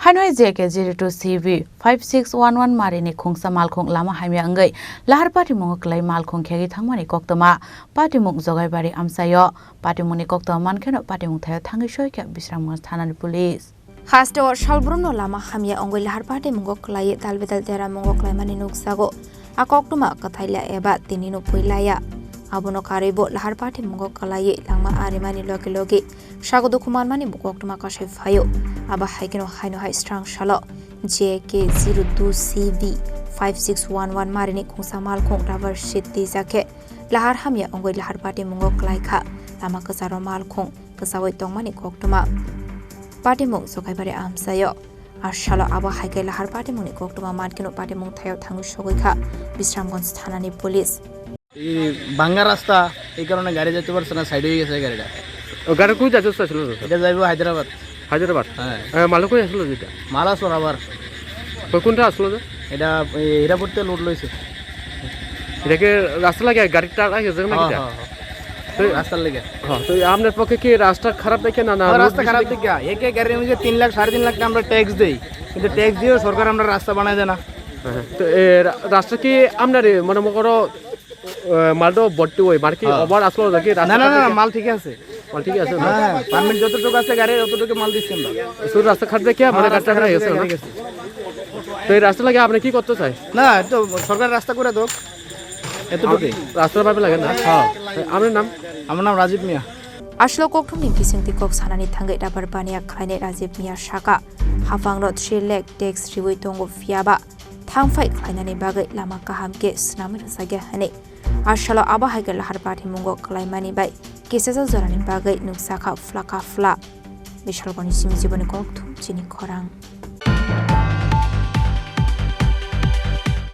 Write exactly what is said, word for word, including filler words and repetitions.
Haino J K zero two C B five six one one marini khungsa malkhung lama hamya wngwi lahar patimungo kwlai malkhung khegwi thangmani koktwma patimung Jogaibari amchaio. Patimungni koktwma mankheno patimung thaio thangwi soikha Bisramganj thanani police. Hasteo salbrumno lama hamya wngwi lahar patimungo kwlaiwi dalbedal deramungo kwlaimani nukjago. A koktwma kwthaila eba tini nukpui laya. Abono karwibo lahar patimungo kwlaiwi langma arimani logi logi sago dukhu manmani bo koktwma kasai phaio. Abo hai kheno haino hai srang salo J K zero two C B five six one one marini khungsa malkhung rubber sheet twijak khe lahar hamya wngwi lahar patimungo kwlai kha. Lama kwcharo malkhung kwchaui tongmani koktwma patimung Jogaibari amchaio. A salo abo hai khe lahar patimungni koktwma mankheno patimung thaio thangwi sogwi kha Bisramganj thanani police. এই ভাঙ্গা রাস্তা, এই কারণে গাড়ি যেতে পারছে না, সাইড হয়ে গেছে গাড়িটা। ও, গাড়ি কই যাচ্ছে, আসলে? এটা যাইবো হায়দ্রাবাদ। হায়দ্রাবাদ? হ্যাঁ। এ, মাল কই আসলো যেটা? মাল আসলো রাবার। কই, কোনটা আসলো যে? এটা, এই, হীরাপুর থেকে লোড লইছে। এটা কি রাস্তা লাগে গাড়িটা লাগে যে না হ্যাঁ, কিটা? হ্যাঁ, হ্যাঁ। তো রাস্তার লেগে। হ্যাঁ, তো আপনার পক্ষে কি রাস্তা খারাপ দেখে না, না ও, রোড রাস্তা বেশি খারাপ দেখে? দেখে। একে গাড়ির মধ্যে তিন লাখ, সাড়ে তিন লাখ টাকা আমরা ট্যাক্স দেই, কিন্তু ট্যাক্স দিয়েও সরকার আমরা রাস্তা বানায় দেয় না। হ্যাঁ, হ্যাঁ। তো এ রা-, রাস্তা কি আপনার এ মনে করো, এ, মালটা ভর্তি হয়, মানে কি হ্যাঁ। ওভার আসলো নাকি রাস্তা না, না, খারাপ না, না, দেখে? মাল ঠিক আছে। মাল ঠিক আছে না? হ্যাঁ, পারমিট যতটুকু আছে গাড়ির, অতটুকু মাল দিচ্ছি আমরা। শুধু রাস্তা খারাপ দেখে, মানে হ্যাঁ, গাড়িটা রাস্তা খারাপ খারাপ হয়ে গেছে দেখে না? রেখেছি। তো এই রাস্তা লাগে আপনি কি করতে চাই? না, তো সরকার রাস্তা করে দেখ, এতটুকুই। রাস্তার ভাবে লাগে না? হ্যাঁ। আপনার নাম? আমার নাম রাজীব মিয়া। Aslo kokthumni bisingtwi kok sanani thangwi rabar baniya khlainai Rajib Miya saka, haphangrok three lakh tax riwi tongo, phiyaba thangphai khlainani bagwi lama kaham khe swnamwi rwjakya hwnwi. Asalo abo hai khe lahar patimungo kwlaimani bai kisasa jorani bagwi nukjakha phlaka phla. Bisalgoni simi jiboni kokthum chini khorang.